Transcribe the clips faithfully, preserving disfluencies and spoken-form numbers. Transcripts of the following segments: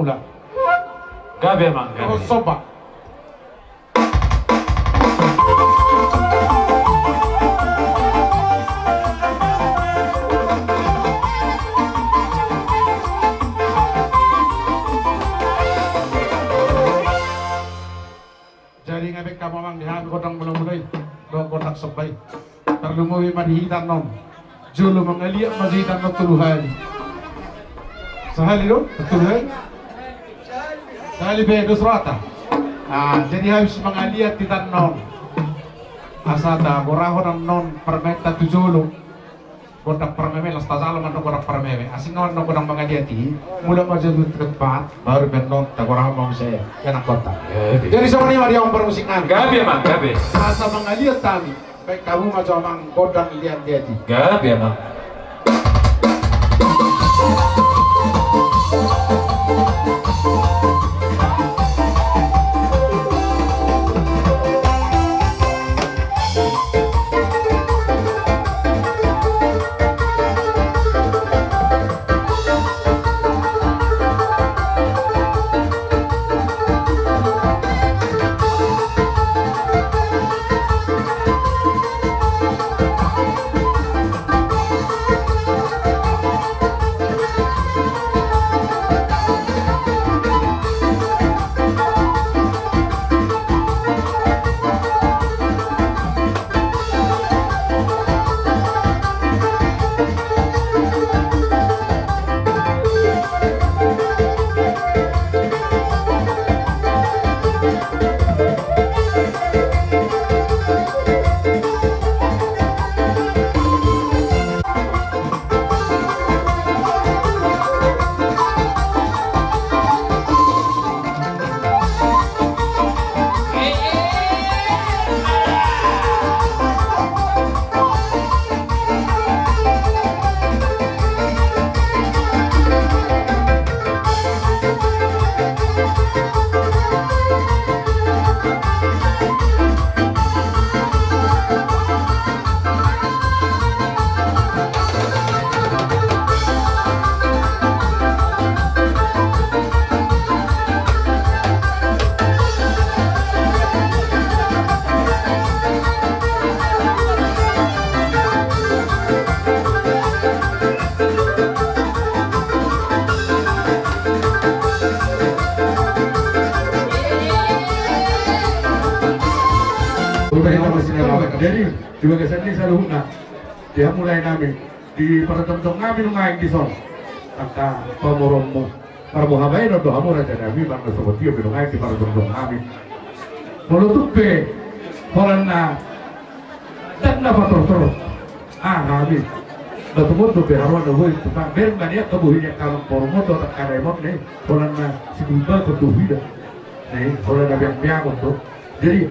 Gabe, amang, gabe. Somba. Jadi nga baen hamu, amang, di hami gondang mula-mula i dohot gondang somba i. Tarlumobi ma di hita annon. Jolo mangaliat ma di hita annon tolu hali. Sahali do? Tolu hali? Sahali be dos rohanta. Ah, jadi habis mangaliat hita annon, asa tagorahon annon parmaenta tu jolo. Gondang parmeme, las tajalo ma annon gondang parmeme. Asing annon gondang mangaliat i, mulak ma jolo tu tempat, baru pe annon tagorahon ma muse anak kota. Gabe. Jadi songon i ma di on parmusik nami. Gabe, amang, gabe. Asa mangaliat hami, baen hamu ma jo, amang, gondang liat-liat i. Gabe, amang. Jadi, di bagasan ni saluhutna, di hamu lae nami, di parjongjong nami nuaeng dison, angka pamoruonmu. Marboha baenon do hamu raja nami, manang na so boti pe nuaeng di parjongjong nami. Molo tung pe holan na ndang na patortor, ah, hami, na tumunduk pe haruan na boi tu pang, bereng ma nian tu bohi ni angka amangborumon dohot angka daimon, ne, holan na sigumbagon do huida, ne, holan na beangbeangon do. Jadi,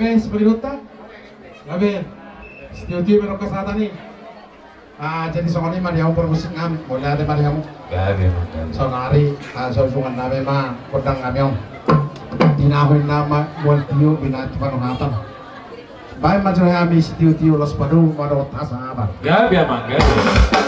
Oke, sebagai duta. Gabe. Sitio-tio ma dok kasahatan i. Ah, jadi songon i ma di hamu parmusik nami, mauliate ma di hamu. Gabe, gabe. Saonari, ah, saunjungan nami ma gondang nami on. Tinahu nama mual tio binatu panuhatan. Baen ma jo hami sitio-tio, laos padomu ma dohot hasahaton. Gabe, amang, gabe.